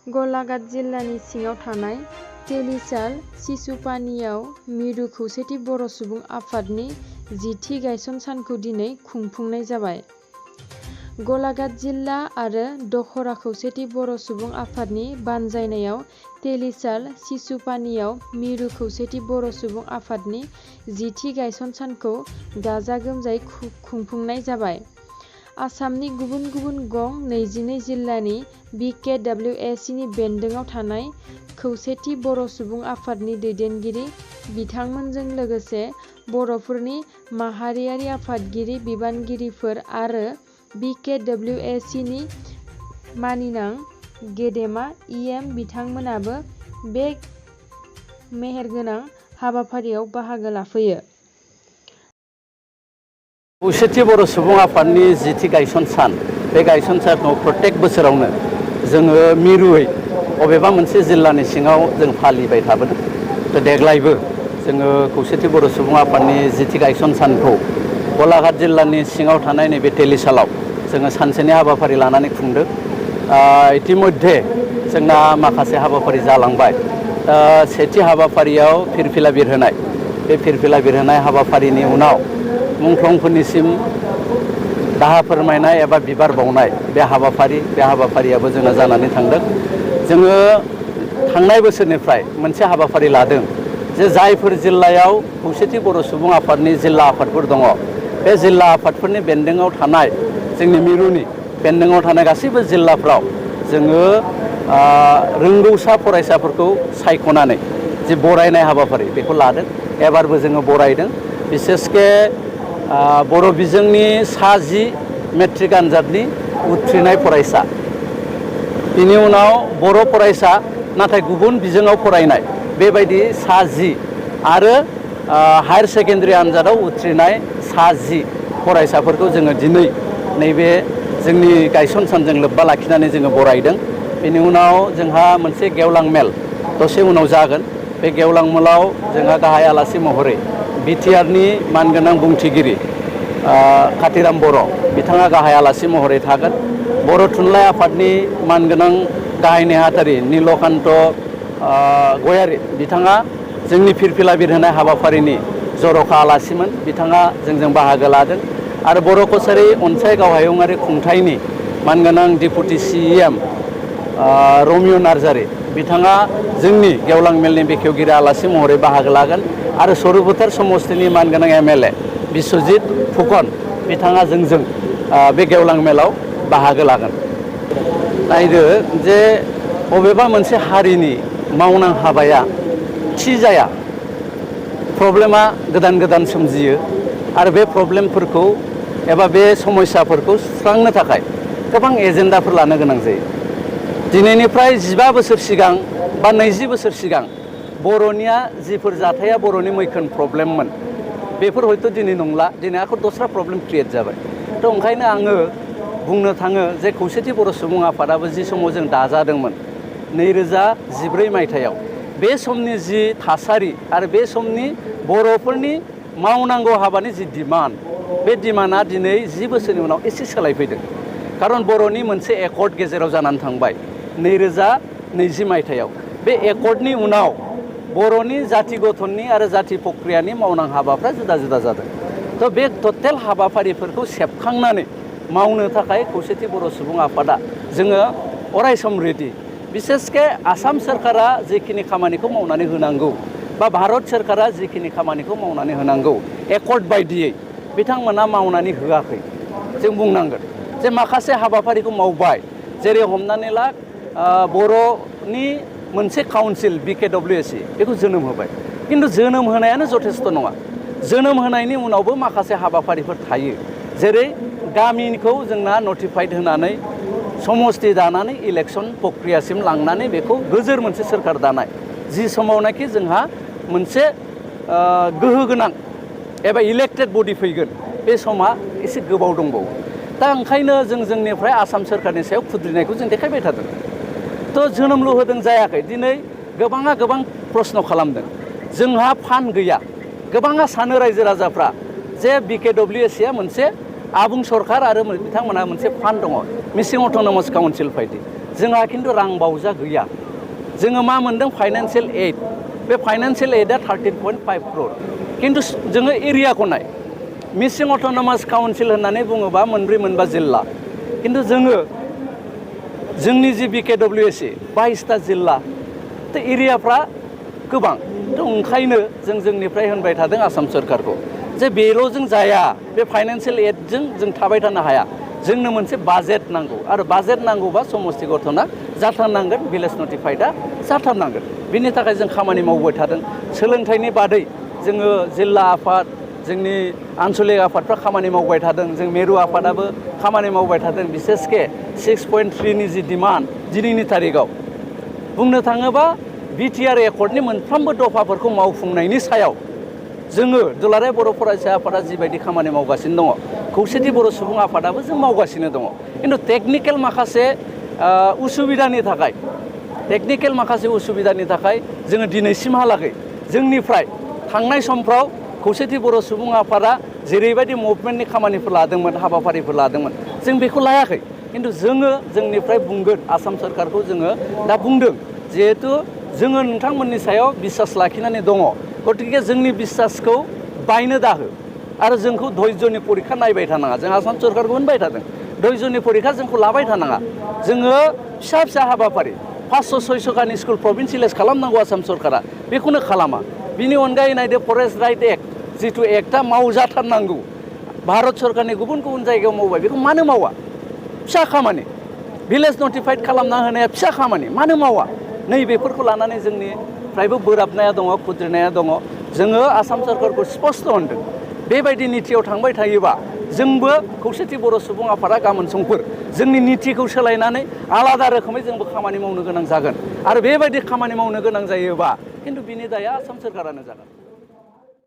गलाघाट जिल्लानि सिङाव थानाय तेलिसाल सिसुपानीयाव मिरु खौसेथि बर' सुबुं आफादनि 10थि गायसन सानखौ दिनै खुंफुंनाय जाबाय। गलाघाट जिल्ला आरो दखरा खौसेथि बर' सुबुं आफादनि बानजायनायाव तेलिसाल सिसुपानीयाव मिरु खौसेथि बर' सुबुं आफादनि 10थि गायसन सानखौ गाजा गोमजायै खुंफुंनाय जाबाय। आसामनि गुबुन गुबुन गं 22 जिल्लानि BKWACनि बेन्दोङाव थानाय खौसेथि बर' सुबुं आफादनि दैदेनगिरि बिथांमोनजों लोगोसे बर'फोरनि माहारियारि आफादगिरि बिबानगिरिफोर आरो BKWACनि मानिनां गेदेमा EM बिथांमोनाबो बे मेहेरगोनां हाबाफारियाव बाहागो लाफैयो। खौसेथि बर' सुबुं आफादनि 10थि गायसन सान बे गायसन सानखौ प्रत्येक बोसोरावनो जोङो मिरुयै बबेबा मोनसे जिल्लानि सिङाव जों फालिबाय थाबोदों। देग्लायबो जोङो खौसेथि बर' सुबुं आफादनि 10थि गायसन सानखौ गलाघाट जिल्लानि सिङाव थानाय नैबे तेलिसालाव जोङो सानसेनि हाबाफारि लानानै खुंदों। इतिमध्ये जोंना माखासे हाबाफारि जालांबाय। सेथि हाबाफारियाव फिरफिला बिरहोनाय, बे फिरफिला बिरहोनाय हाबाफारिनि उनाव मुंख्लंफोरनिसिम दाहा फोरमायनाय एबा बिबार बावनाय बे हाबाफारियाबो जोंना जानानै थांदों। जोङो थांनाय बोसोरनिफ्राय मोनसे हाबाफारि लादों जे जायफोर जिल्लायाव खौसेथि बर' सुबुं आफादनि जिल्ला आफादफोर दङ, बे जिल्ला आफादफोरनि बेन्दोङाव थानाय जोंनि मिरुनि बेन्दोङाव थानाय गासैबो जिल्लाफ्राव जोङो रोंगौसा फरायसाफोरखौ सायख'नानै जि बरायनाय हाबाफारि बेखौ लादों। एबारबो जोङो बरायदों। बिसेसके बर' बिजोंनि 10 मेट्रिक आनजादनि उथ्रिनाय फरायसा, बिनि उनाव बर' फरायसा नाथाय गुबुन बिजोङाव फरायनाय बेबायदि 10 आरो हायार सेकेन्डारि आनजादाव उथ्रिनाय 10 फरायसाफोरखौ जोङो दिनै नैबे जोंनि गायसन सानजों लोब्बा लाखिनानै जोङो बरायदों। बेनि उनाव जोंहा मोनसे गेवलां मेल दसे उनाव जागोन। बे गेवलां मेलाव जोंहा गाहाय आलासि महरै बिटिआरनि मानगोनां बुंथिगिरि कातिराम बर' बिथाङा गाहाय आलासि महरै थागोन। बर' थुनलाइ आफादनि मानगोनां गाहाय नेहाथारि नीलकान्त गयारी बिथाङा जोंनि फिरफिला बिरहोनाय हाबाफारिनि जर'खा आलासिमोन। बिथाङा जोंजों बाहागो लादों। आरो बर' कछारी अनसाय गावहायुङारि खुंथायनि मानगोनां डेपुटि CEM रमिय' नार्जारी बिथाङा जोंनि गेवलां मेलनि बेखेवगिरि आलासि महरै बाहागो लागोन। आरो सरुबुथार समस्तिनि मानगोनां MLA बिस्वजित फुकन बिथाङा जोंजों बे गेवलां मेलाव बाहागो लागोन। नायदो जे बबेबा मोनसे हारिनि मावनां हाबाया थि जाया, प्रब्लेमा गोदान गोदान सोमजियो आरो बे प्रब्लेमफोरखौ एबा बे समस्याफोरखौ सुस्रांनो थाखाय गोबां एजेन्डाफोर लानो गोनां जायो। दिनैनिफ्राय 15 बोसोर सिगां बा 20 बोसोर सिगां बर'निया जिफोर जाथाया बर'नि मैखोम प्रब्लेममोन बेफोर हयथ' दिनै नंला, दिनै आरो दस्रा प्रब्लेम क्रिएट जाबाय। थ' ओंखायनो आङो बुंनो थाङो जे खौसेथि बर' सुबुं आफादाबो जि समाव जों दाजादोंमोन 2014 मायथाइयाव, बे समनि जि थासारि आरो बे समनि बर'फोरनि मावनांगौ हाबानि जि डिमान्ड, बे डिमान्डआ दिनै 10 बोसोरनि उनाव एसे सोलायफैदों। खारन बर'नि मोनसे एकर्ड गेजेराव जानानै थांबाय 2020 मायथाइयाव। बे एकर्डनि उनाव बर'नि जाथि गठननि आरो जाथि प्रक्रियानि मावनां हाबाफ्रा जुदा जुदा जादों। थ' बे टटेल हाबाफारिफोरखौ सेबखांनानै मावनो थाखाय खौसेथि बर' सुबुं आफादा जोङो अरायसम रेडि। बिसेसके आसाम सोरखारा जिखिनि खामानिखौ मावनानै होनांगौ बा भारत सोरखारा जिखिनि खामानिखौ मावनानै होनांगौ एकर्ड बायदियै बिथांमोना मावनानै होआखै जों बुंनांगोन। जे माखासे हाबाफारिखौ मावबाय, जेरै हमनानै ला बर'नि मोनसे काउन्सिल BKWAC बेखौ जोनोम होबाय। खिन्थु जोनोम होनायानो जथेस्थ' नङा। जोनोम होनायनि उनावबो माखासे हाबाफारिफोर थायो। जेरै गामिखौ जोंना नटिफाइड होनानै समस्ति दानानै इलेक्सन प्रक्रियासिम लांनानै बेखौ गोजोर मोनसे सोरखार दानाय, जि समावनाखि जोंहा मोनसे गोहो गोनां एबा इलेक्टेड बडि फैगोन, बे समा एसे गोबाव दंबावो। दा ओंखायनो जों जोंनिफ्राय आसाम सोरखारनि सायाव खुद्रिनायखौ जों देखायबाय थादों। थ' जोनोमल' होदों जायाखै। दिनै गोबाङा गोबां प्रश्न खालामदों, जोंहा फान्ड गैया। गोबाङा सानो रायजो राजाफ्रा जे BKWACआ मोनसे आबुं सरखार आरो बिथांमोनहा मोनसे फान्ड दङ, मिसिं अट'नमास काउन्सिल बायदि। जोंहा खिन्थु रां बावजा गैया। जोङो मा मोनदों फाइनान्सियेल एड, बे फाइनान्सियेल एडआ 13.5 crore। खिन्थु जोङो एरियाखौ नाय, मिसिं अट'नमास काउन्सिल होननानै बुङोबा मोनब्रै मोनबा जिल्ला, खिन्थु जोंनि जि BKWSA 22टा जिल्ला, थ' एरियाफ्रा गोबां। थ' ओंखायनो जोंनिफ्राय होनबाय थादों आसाम सोरखारखौ जे बेल' जों जाया, बे फाइनान्सियेल एडजों जों थाबाय थानो हाया, जोंनो मोनसे बाजेट नांगौ आरो बाजेट नांगौबा समस्ति गठना जाथारनांगोन, भिलेज नटिफाइडआ जाथारनांगोन। बिनि थाखाय जों खामानि मावबाय थादों। सोलोंथाइनि बादै जोङो जिल्ला आफाद, जोंनि आन्चलिक आफादफ्रा खामानि मावबाय थादों, जों मेरु आफादाबो खामानि मावबाय थादों। बिसेसके 6.3नि जि डिमान्ड दिनैनि तारिखाव बुंनो थाङोबा बिटिआर एकर्डनि मोनफ्रोमबो दफाफोरखौ मावफुंनायनि सायाव जोङो दुलाराय बर' फरायसा आफादा जिबायदि खामानि मावगासिनो दङ, खौसेथि बर' सुबुं आफादाबो जों मावगासिनो दङ। खिन्थु टेकनिकेल माखासे उसुबिदानि थाखाय जोङो दिनैसिमहालागै जोंनिफ्राय थांनाय समफ्राव खौसेथि बर' सुबुं आफादा जेरैबायदि मुभमेन्टनि खामानिफोर लादोंमोन, हाबाफारिफोर लादोंमोन, जों बेखौ लायाखै। खिन्थु जोंनिफ्राय बुंगोन, आसाम सोरखारखौ जोङो दा बुंदों, जिहेथु जोङो नोंथांमोननि सायाव बिसास लाखिनानै दङ, गतिके जोंनि बिसासखौ बायनो दाहो आरो जोंखौ धैर्यनि परिखा नायबाय थानाङा। जों आसाम सोरखारखौ होनबाय थादों, धैर्यनि परिखा जोंखौ लाबाय थानाङा। जोङो फिसा फिसा हाबाफारि 500-600 गानि स्कुल प्रभिन्सियेलाइज खालामनांगौ आसाम सोरखारा, बेखौनो खालामा। बिनि अनगायै नायदो फरेस्ट राइट एक्ट, जिथु एक्टआ मावजाथारनांगौ, भारत सरकारनि गुबुन गुबुन जायगायाव मावबाय, बेखौ मानो मावा? फिसा खामानि। भिलेज नटिफाइड खालामना होनाया फिसा खामानि, मानो मावा? नैबेफोरखौ लानानै जोंनिफ्रायबो बोराबनाया दङ, खुद्रिनाया दङ। जोङो आसाम सोरखारखौ स्पस्ट होनदों, बेबायदि नितियाव थांबाय थायोबा जोंबो खौसेथि बर' सुबुं आफादा गाबोन समफोर जोंनि नितिखौ सोलायनानै आलादा रोखोमै जोंबो खामानि मावनो गोनां जागोन। आरो बेबायदि खामानि मावनो गोनां जायोबा खिन्थु बिनि दाया आसाम सोरखारानो जागोन।